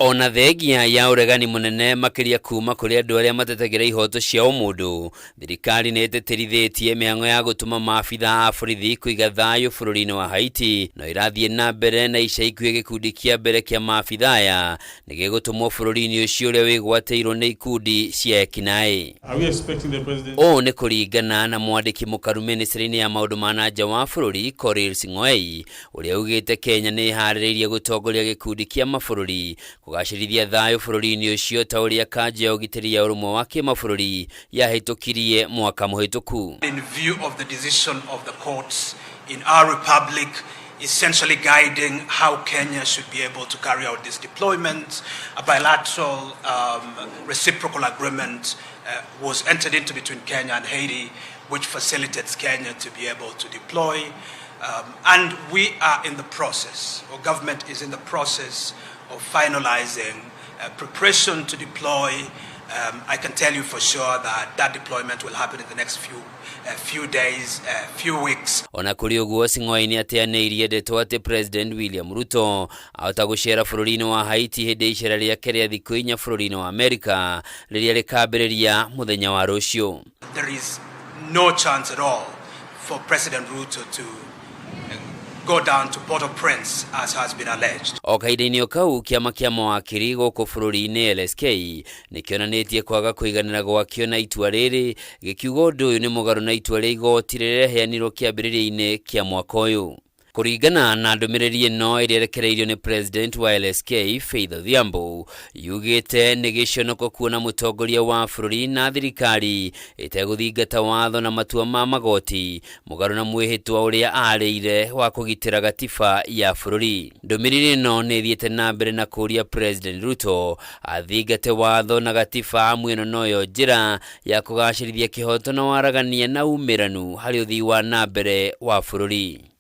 Ona thengia ya ũregani mũnene makĩria kuma kũrĩ andũ arĩa matetagĩra ihoto cia ũmũndũ, thirikari nĩ ĩtĩtĩrithĩtie mĩhang'o ya gũtũma maabitha a borithi kũiga thayũ bũrũri-inĩ wa Haiti, no ĩrathiĩ na mbere na ica ikuhĩ gĩkundi kĩa mbere kĩa maabitha aya nĩ gĩgũtũmwo bũrũri-inĩ ũcio ũrĩa wĩgwatĩirwo nĩ ikundi cia ekinaĩ. Are we expecting the president? Ũũ nĩ kũringana na mwandĩki mũkaru mĩnĩstrĩ-inĩ ya maũndũ ma na nja wa bũrũri Korir Sing'oei, ũrĩa ugĩte Kenya nĩ ĩharĩrĩirie gũtongoria gĩkundi kĩa mabũrũri kũgacĩrithia thayũ bũrũri-inĩ ũcio ta ũrĩa kanjũ ya ũgitĩri ya ũrũmwe wa kĩmabũrũri yahĩtũkirie mwaka mũhĩtũku. In view of the decision of the courts in our republic essentially guiding how Kenya should be able to carry out this deployment, a bilateral reciprocal agreement was entered into between Kenya and Haiti, which facilitates Kenya to be able to deploy. And we are in the process, or government is in the process of finalizing preparation to deploy. I can tell you for sure that that deployment will happen in the next few days, few weeks. Ona kũrĩ ũguo, Sing'oei nĩ ateanĩirie ndeto atĩ President William Ruto ahota gũcera bũrũri-inĩ wa Haiti hĩndĩ ya icera rĩake rĩa thikũ 4 bũrũri-inĩ wa Amerika rĩrĩa rĩkambĩrĩria mũthenya wa rũciũ. There is no chance at all for President Ruto to go down to Port-au-Prince as has been alleged. O kahinda-inĩ o kau, kĩama kĩa mawakiri gũkũ bũrũri-inĩ LSK nĩ kĩonanĩtie kwaga kũiganĩra gwakĩo na itua rĩrĩ, gĩkiuga ũndũ ũyũ nĩ mũgarũ na itua rĩa igoti rĩrĩa rĩaheanirwo kĩambĩrĩria-inĩ kĩa mwaka ũyũ. Kũringana na ndũmĩrĩri ĩno ĩrĩa ĩrekereirio nĩ president wa LSK Faith Odhiambo, yugĩte nĩ gĩconoko kuona mũtongoria wa bũrũri na thirikari ĩtegũthingata watho na matua ma magoti mũgarũ na mwĩhĩtwa ũrĩa arĩire wa kũgitĩra gatiba ya bũrũri. Ndũmĩrĩri ĩno nĩ ĩthiĩte na mbere na kũũria President Ruto athingate watho na gatiba, amu ĩno noyo njĩra ya kũgacĩrithia kĩhoto na waragania na umĩranu harĩ ũthii wa na mbere wa bũrũri.